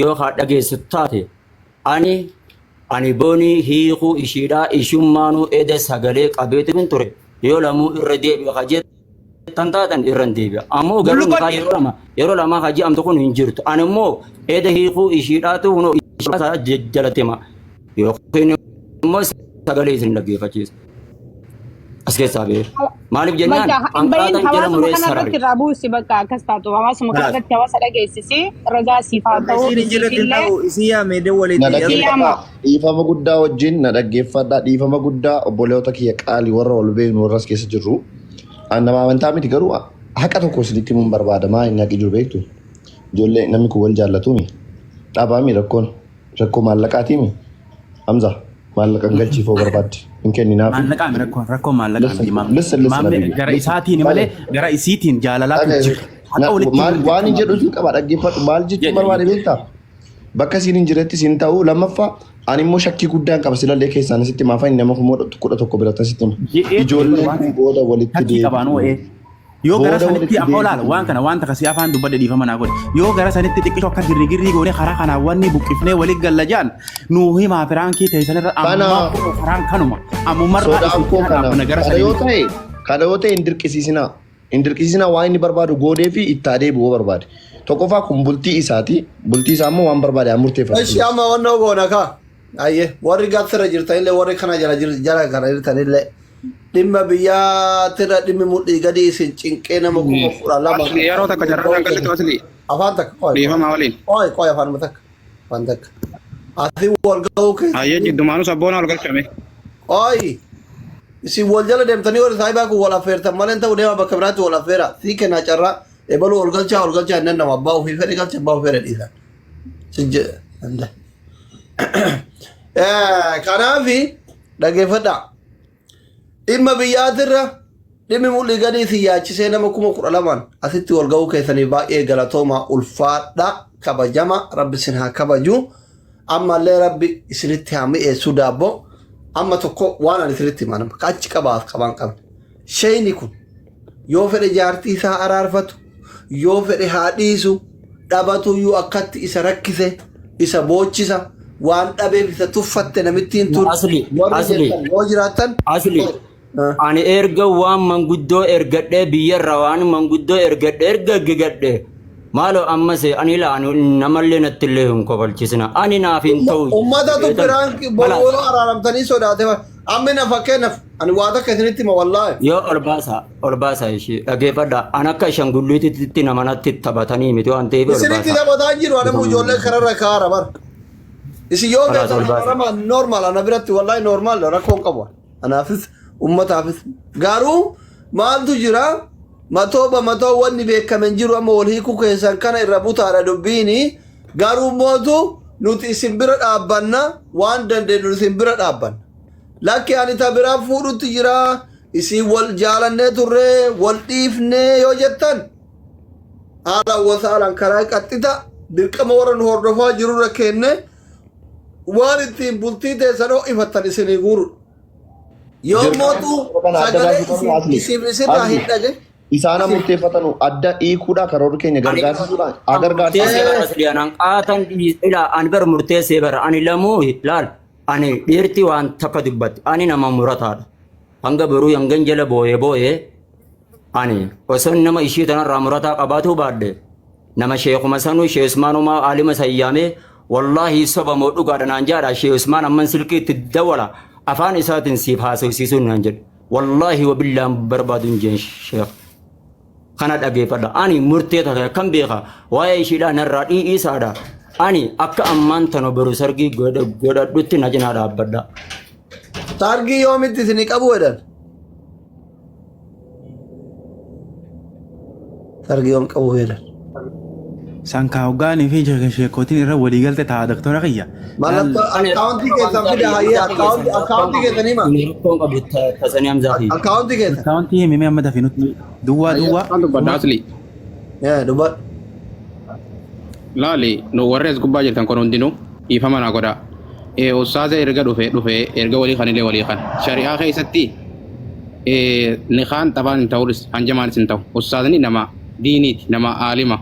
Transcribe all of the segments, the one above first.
Yoo haa dhageessu taate, ani boonii hiikuu ishiidhaa ishummaanuu eda sagalee qabeetu ture. Yoo lamuu irra deebi'a ka jettan taatan irra hin deebi'a. Ammoo garuu Bulluqoon nikaa yeroo lama ka ji'amtu kun hin jirtu. Ani immoo eda hiikuu ishiidhaatu hunoo ishiidhaa jalatti hima. Yookiin immoo sagalee isin dhaggeeffachiisa. As keessaa ba'ee. Maaliif jennaan Bakka hin bahin, hanqaatan jala hawaasuma muree kana irratti sarare. irraa buusi. Bakka akkas taatu hawaasuma kana irratti hawaasa dhageessisi, ragaa siif haa Bakka ta'u isiin hin jirretti hin isiifillee. ta'u, isii yaamee Na dawwaleetti yeroo Isii dhaggeeffadhaa. yaama. Dhiifama guddaa wajjin na dhaggeeffadhaa. Dhiifama guddaa, obboleewwota kiyya qaalii, warra wal beeknu, warra as keessa jirru. An nama amantaa miti, garuu haqa tokko isinitti himuun barbaada. Maa inni haqi jiru beektu? Ijoollee, namni kun wal jaallatuumi. Dhabaami rakkoon. Rakkoo maallaqaatiimi. Hamza, maallaqa hin galchiifoo barbaadde. Hin kenninaafi. Maallaqaa mi rakkoon? Rakkoo maallaqaa miti maamne. Listen, listen, Maamne Habibi. gara Listen. isaatiin malee gara isiitiin jaalalaatu jira. Haqa walitti Maal himuun waan hin dirqama. jedhu sun qaba, dhaggeeffadhu. Maal jechuun Jedhe. barbaade beektaa? Bakka isiin hin jiretti siin ta'u. Lammaffaa, ani immoo shakkii guddaan qaba silallee keessaan sitti himaa, afaan nama 11,000 biratti sitti hima. Jedhee Ijoolleen waan kun booda walitti shakkii qabaan deebi'u. oo'ee. Yoo gara Booda sanitti walitti amma olaala deebi'u. waan kana waan takka si afaan dubbadhe, dhiifama naa godhe. Yoo gara sanitti xiqqisho akka girrigirrii goone karaa kanaan wanni buqqifnee walitti galla jaan nuu himaa, piraankii ta'e sanirra Kana ammaa kunoo karaan kanuma ammumarraa sodaan isin koo cinaa kana. dhaabbanna gara Kana yoo sanii. ta'e, kana yoo ta'e, hin dirqisiisinaa. Hin dirqisiisinaa, waan inni barbaadu goodee fi itti adeemu yoo barbaade. Tokkoffaa kun bultii isaati. Bultii isaa immoo waan barbaade haa murteeffatu. Ishi amma wannoo goona kaa. Ayyee, warri gaafsirra jirtanillee, warri kana jala jala kana jirtanillee, dhimma biyyaatirra dhimmi mudhii gadi isin cinqee nama 12,000. Asli, yeroo takka jarraan gallitu asli. Afaan takka, qoy. Dhiifama waliin. Qoy, qoy, afaan takka, afaan takka. Asii wal ga'uu Hayyee keessatti jiddumaanuu sabboona ol galchame. Qoy, isin wal jala deemtanii warri saayibaa kun wal affeertan malee hin ta'u. Deema, bakka biraatti wal affeera. Sii kennaa carraa, ebaluu ol galchaa, ol galchaa hin nama abbaa ofii fedhe galcha, abbaa ofii fedhe dhiisa. Sin jedhe. Kanaafi dhaggeeffadhaa. Dhimma biyyaatirra dhimmi mul'ii gadii si yaachisee nama 12,000n asitti wal ga'uu keessaniif baay'ee galatoomaa, ulfaadha, kabajama. Rabbi isin haa kabaju. Ammallee Rabbi isinitti haa mi'eessuu daabboo. Amma tokko waan ani isinitti himaa, nama achi qabaaf qabaan qabne. Sheeyni kun yoo fedhe jaartii isaa araarfatu, yoo fedhe haa dhiisu, dhabatuyyuu akkatti isa rakkise, isa boochisa, waan dhabeef isa tuffatte namittiin tun Asli, warri asli, jettan yoo jiraattan. Asli. Ani erga waan manguddoo ergadhee, biyyarra waan manguddoo ergadhe erga gigadhe, maaloo ammas ani ilaa ani namallee natti illee hin kofalchisina. Ani naaf hin ta'u. Ummatatu prank boru yoo araaramtanii sodaate ammi na fakkeenyaaf ani waa takka isinitti hima, wallaahi. Yoo ol baasa, ol baasa ishee dhageeffadha. An akka ashangulliititti nama natti taphatanii miti waan ta'eef ol Isinitti baasa. taphataa hin jiru, ani ijoollee kararra kaara bar. Isin yoo Kalaas feetan ol baasa. araarama normal, ana biratti wallaahi normal, rakkoo hin qabu. Anaafis ummataafis garuu maaltu jira, matoo bamatoo wanni beekame hin jiru. Amma wal hiikuu keessan kana irra butaadha dubbiini. Garuu mootu nuti isin bira dhaabbanna, waan dandeenyu isin bira dhaabbanna. Lakki, ani ta biraa fuudhutti jira, isin wal jaalannee turre wal dhiifnee yoo jettan, haala wasaalaan karaa qaxxita dirqama warra nu hordofaa jirurra kenne waan ittiin bultii teessan ho'ifattan isinii guurudha. Yoo mootu Kana adda sagalee baasuu qabnu asli. isin isirraa Asli. hin dhage. Isaan murteeffatanu adda hiikuudha, karoorri keenya gargaarsisuudha. Haa Murteessee gargaarsisu. bara asli anaan qaatan ilaa ani bar murteessee bara ani lamuu laal, ani dhiirti waan takka dubbatti, ani nama murataadha. Hanga boruu hangan jala booyee booyee, ani osoo nama ishii tanarraa murataa qabaatuu baadhe, nama sheekuma sanuu, Shee Usmaanumaa aalima sayyaamee, wallaahi soba moo dhugaadha naan jaadha. Shee Usmaan amman silkii itti dawwala, afaan isaatiin siif haasofsiisuun naan jedhe. Wallaahi wabillaan barbaadu hin jeen. Sheekh kana dhageeffadha. Ani murtee takka kan beeka waa'ee ishiidhaa narraa dhiisaadha. Ani akka ammaan tana boru sargii godhadhutti na cinaa dhaabbadha. Sargii yoomitti isinii qabu jedhan? Sargii yoom qabu jedhan? Sankaa hoggaanii fi sheekootiin irra waliigalte ta'a, doktora kiyya. Mallattoo akkaawuntii keessan fida, hayyee, akkaawuntii keessan hima. Rakkoon qabu tasanii Hamzaa fi. Akkaawuntii keessan. Akkaawuntii himimee amma dafii nutti. Duwwaa duwwaa. Afaan dubbadha asli. Dubbadhu. Laali, nu warri as gubbaa jirtan kun hundinuu dhiifama naa godhaa. Ustaaza erga dhufe erga walii kanillee walii kan. Shari'aa keessatti nikaan taphaan hin ta'uunis hanjamaanis hin ta'u. Ustaazni nama diiniiti, nama aalima.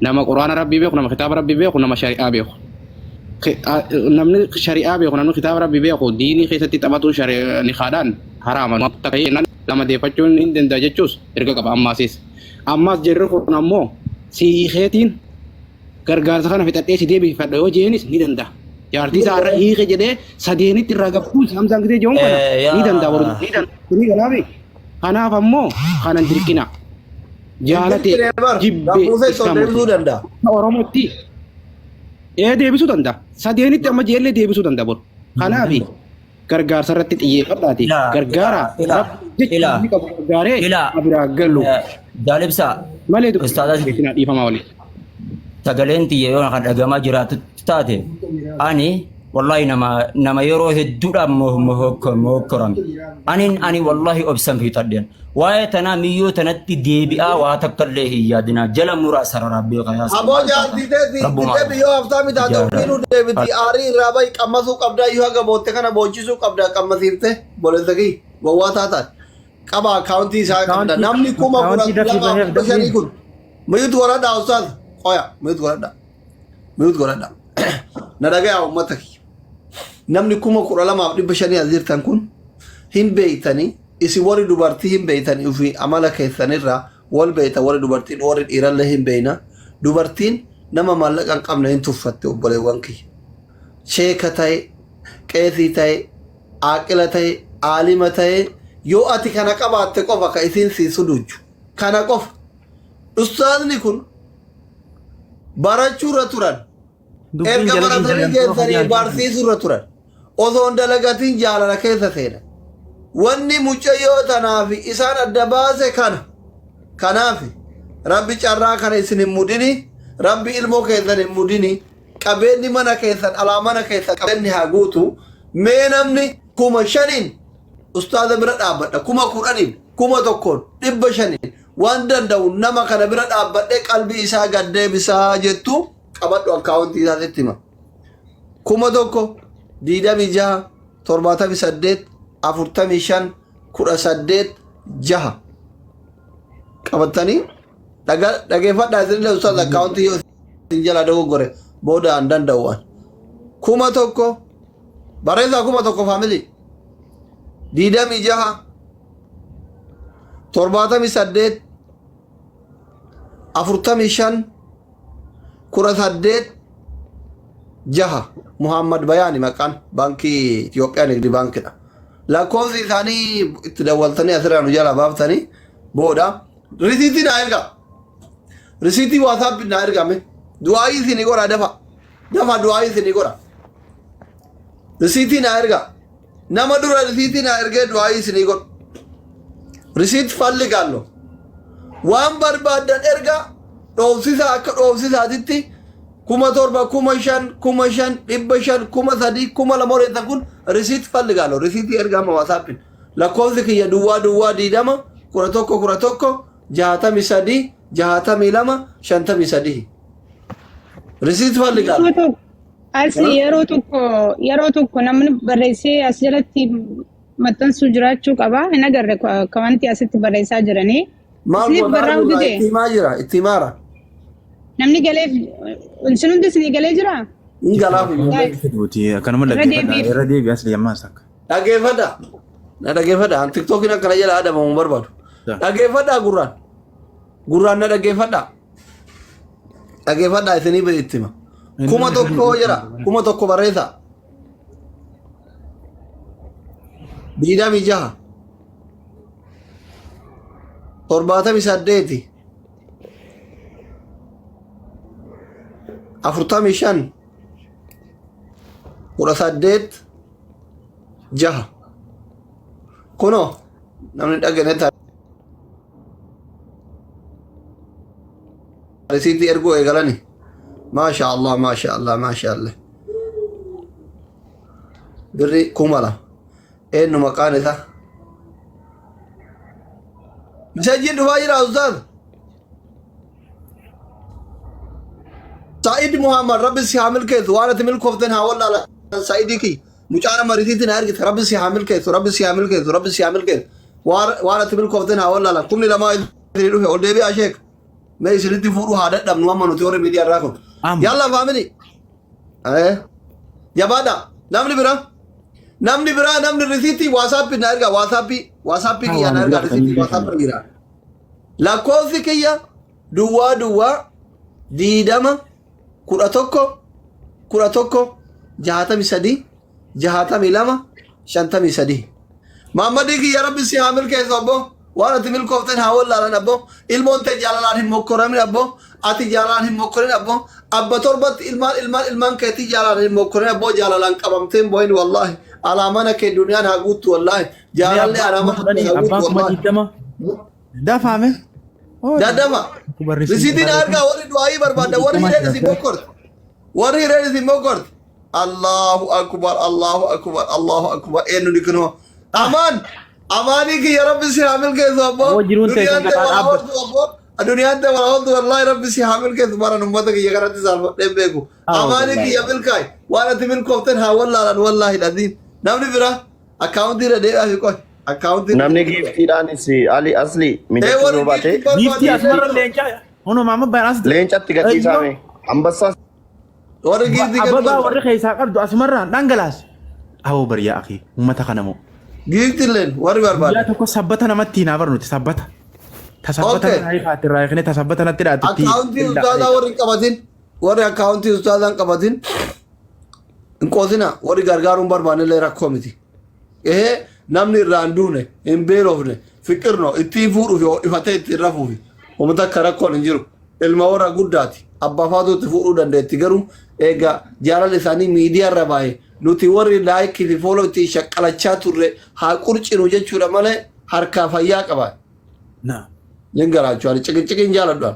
Nama Quraana Rabbii beeku, nama kitaaba Rabbii beeku, nama shari'aa beeku. Namni shari'aa beeku, namni kitaaba Rabbii beeku diinii keessatti taphatuun nikaadhaan haraama. Takka jennaan lama deeffachuun hin danda'a jechuus erga qaba ammaasis. Ammaas jarri kun ammoo siiqeetiin gargaarsa kana fixadhee si deebifadha yoo jeenis ni danda'a. Jaartii isaa irra hiike jedhee sadeenitti irraa gabbuus Hamzaan gisee jehuun kana ni danda'a boru. Ni galaafi. Kanaaf ammoo kanan dirqina. Jaalate jibbee Gaaffiisee isaa deebisuu murteessa. danda'a. Oromootti ee deebisuu danda'a. Sadeenitti amma jeellee deebisuu danda'a boru. Kanaaf gargaarsa irratti xiyyeeffadhaati. Ilaa, Gargaara. ilaa, Rabbi jecha ilaa, inni qabu gargaaree ilaa. biraa galu. Jaalibsaa Malee Ustaaza dubbii dhiifamaa waliin. Sagaleen tiyya yoo kan dhagamaa jiraatu taate, ani wallahi nama yeroo hedduudhaaf mohokkorame. Ani wallahi obsan fiixadheen. Waa'ee tanaa miyyoo tanatti deebi'aa waa takka illee hin yaadinaa. Jala muraa sararaa beekaa yaa Aboo jaartii teeti Rabbumaa. deebi yoo haftaa mitaate ofiinuu deebiti aarii irraa bahi qammasuu qabdaa yoo haga bootte kana boochisuu qabdaa qammasiifte boleessa kiyya gowwaa taataan qaba akkaawuntii isaa qabda namni kuma kudha Akkaawuntii dafii lama baheef dhibba shanii dafii. kun mute godhadhaa ustaaz qoya mute godhadhaa mute godhadhaa na dhagayaa uummata kiyya namni 12,500 as jirtan kun hin beeytanii isin warri dubartii hin beeytanii ofii amala keessanirraa wal beeyta warri dubartiin warri dhiirallee hin beeyna dubartiin nama maallaqa hin qabne hin tuffatte obboleewwan kiyya sheeka ta'e qeesii ta'e aaqila ta'e aalima ta'e yoo ati kana qabaatte qofa ka isiin sii suduuchu kana qofa ustaazni kun barachuurra turan Dubbiin erga jala baratanii jala geessanii barsiisurra turan osoo hin dalagatiin jaalala keessa seenan wanni mucayyoo tanaaf isaan adda baase kana kanaaf rabbi carraa kana isin hin mudini rabbi ilmoo keessan hin mudini qabeenyi mana keessan alaa mana keessan qabeenyi haa guutu mee namni 5,000n ustaaza bira dhaabbadha 10,000n 1,000n 500n waan danda'u nama kana bira dhaabbadhee qalbii isaa gad deebisaa jettu qabadhu akkaawuntii isaatitti hima. 1,000 26 78 45 18 6 qabattanii dhageeffadhaa isinillee ustaaz akkaawuntii yoo isin jala dogoggore booda an danda'u waan. 1,000 barreessaa 1,000 family 26 78 45 18 6 Muhammad Bayaani maqaan baankii Itoophiyaa Nigdi Baankidha. Lakkoofsi isaanii itti dawwaltanii asirraa nu jalaa baaftanii booda risiitii naa ergaa. Risiitii WhatsApp naa ergame. Du'aayii isinii godha dafa. Dafa du'aayii isinii godha. Risiitii naa ergaa. Nama dura risiitii naa ergee du'aayii isinii godhu. Receipt ፈልጋለሁ. Waan barbaaddan erga dhoofsisaa akka dhoofsisaatitti 7,000 5,000 5,000 500 3,000 2,000 horeessan kun receipt ፈልጋለሁ. Risiitii erga amma WhatsAppiin. Lakkoofsi kiyya 00 20 11 11 63 62 53. Receipt ፈልጋለሁ. Yeroo tokko as yeroo tokko namni barreessee as jalatti maxxansuu jiraachuu qaba. Hin agarre kawanti asitti barreessaa jiranii. Maal Isiniif goota barraa'u arguudha dide. itti himaa jira itti himaara. Namni galeef isin hundi isinii galee jiraa? Hin galaaf iyyuu. Guys, Duuti akkanuma irra dhaggeeffadha. deebiif. Irra deebi asli ammaas akka. Dhaggeeffadha. Na dhaggeeffadha. An TikTokiin akkana jala adabamu hin barbaadu. Dhaggeeffadha gurraan. Gurraan na dhaggeeffadha. Dhaggeeffadha isinii bira itti hima. 1,000 jira. 1,000 barreessa. 26. 78. 45. 18. 6. Kunoo namni dhaggeeffate risiitii erguu eegalani. Maasha Allah, maasha Allah, maasha Allah. Birri 2,000. Eenyu maqaan isaa? Misajjiin dhufaa jira ustaaz. Saa'id Muhammad rabbi si haa milkeessu waan ati milkooften haa wallaala Saa'idii kiyya. Mucaa nama risiitii na ergite rabbi si haa milkeessu rabbi si haa milkeessu rabbi si haa milkeessu waan ati milkooften haa wallaala 2,000 isinii dhufe ol deebi'aa sheek. Mee isinitti fuudhuu haa dadhabnu amma nuti warri miidiyaa irraa kun. Amma. Yalla family. Jabaadha. Namni biraa. Namni biraa namni risiitii WhatsAppii na ergaa WhatsAppii WhatsAppii kiyya na ergaa risiitii WhatsAppii jira. Lakkoofsi kiyya duwwaa duwwaa 20 11 11 63 62 53. Maammadii kiyya rabbi si haa milkeessu abbo. Waan ati milkooftan haa wallaalan abbo. Ilmoon tee jaalalaan hin mokkoramin abbo. Ati jaalalaan hin mokkorin abbo. Abba torbatti ilmaan ilmaan ilmaan keetii jaalalaan hin mokkorin abbo. Jaalalaan qabamtee hin boohin wallaahi. Alaa mana kee duniyaan haa guuttu wallaahi. Jaalalli alaa Abbaan mana kuma kee 10 haa abbaan guuttu kuma wallaahi. 20. Dafaame. Dadama. Risiitiin argaa warri du'aayii barbaadda warri hireen isin mokkorte. Warri hireen isin mokkorte. Allahu akbar Allahu akbar Allahu akbar eenyu ni kunoo. Amaan amaanii kiyya rabbi si haa milkeessu abbo. Aboo jiruun Duniyaan teessan tee gataa wala dhaabbatu. ooltu abbo. Duniyaan tee wala ooltu wallaahi rabbi si haa milkeessu baran ummata kiyya kanatti saalfadhee hin beeku. Amaanii kiyya milkaa'i. Waan ati milkooftan haa wallaalan wallaahi dhaziin. Namni biraa akkaawuntii irra deebi'aa fi qoy. Akkaawuntii irra Namni deebi'aa. giiftiidhaanis Ali Asli Ee mijachuu warri yoo baate giiftii Giiftii barbaadu asumarra leencaa. Hono maama bayaan as. leencatti gadhiisaame. Ambassaa warri giiftii kennu Ababaa barbaadu. warri keessaa qabdu asumarraan dhangalaas. Aboo bariyaa akii uummata kana moo. Giiftiilleen warri Guyyaa barbaadu. tokko sabbata namatti hin abarnuti sabbata. Ta sabbata Okay. na hiikaatti irraa hiikne ta sabbata natti dhaatti. Akkaawuntii ustaazaa warri hin qabatin warri akkaawuntii ustaazaa hin qabatin hin qoosina warri gargaaruun barbaannellee rakkoo miti. Ehee namni irraa hin duune hin beelofne fiqirno ittiin fuudhuuf yoo ifatee ittiin rafuufi uummata akka rakkoon hin jiru. Ilma warra guddaati abbaa faatu itti fuudhuu dandeetti garuu egaa jaalala isaanii miidiyaa irra baay'ee nuti warri laayikii fi fooloo ittiin shaqqalachaa turre haa qurcinu jechuudha malee harkaa fayyaa qaba. Na. Lingaraachuu ani ciqiciqiin jaaladhu.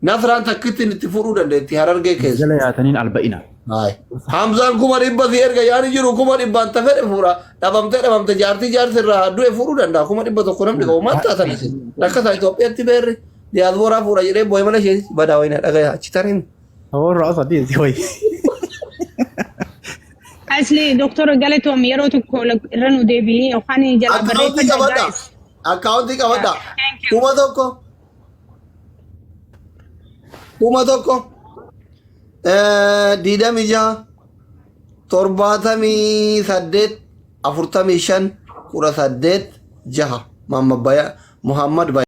Nasraan takkittiin itti fuudhuu dandeetti harargee keessa. Jala yaataniin alba'ina. Hayi. Hamzaan 100,000 si erga yaani jiru 100,000 ta fedhe fuudha. Dhabamtee dhabamte jaartii jaarsi irraa du'e fuudhuu danda'a. 100,000 namni qabu maal taatan isin? Rakkasaa Itoophiyaatti beerri diyaaspooraa fuudha jedhee boo'e mana ishee badaa wayina dhagaya achi tariin. Warra asati si wayi. Asli doktora galatoom yeroo tokko irra nu deebi'i yookaan jala Akkaawuntii barreeffadha qabadha. guys. Akkaawuntii qabadha. Thank you. 1000. 1000. 26 78 45 18 6 Muhammad Baya Muhammad Baya.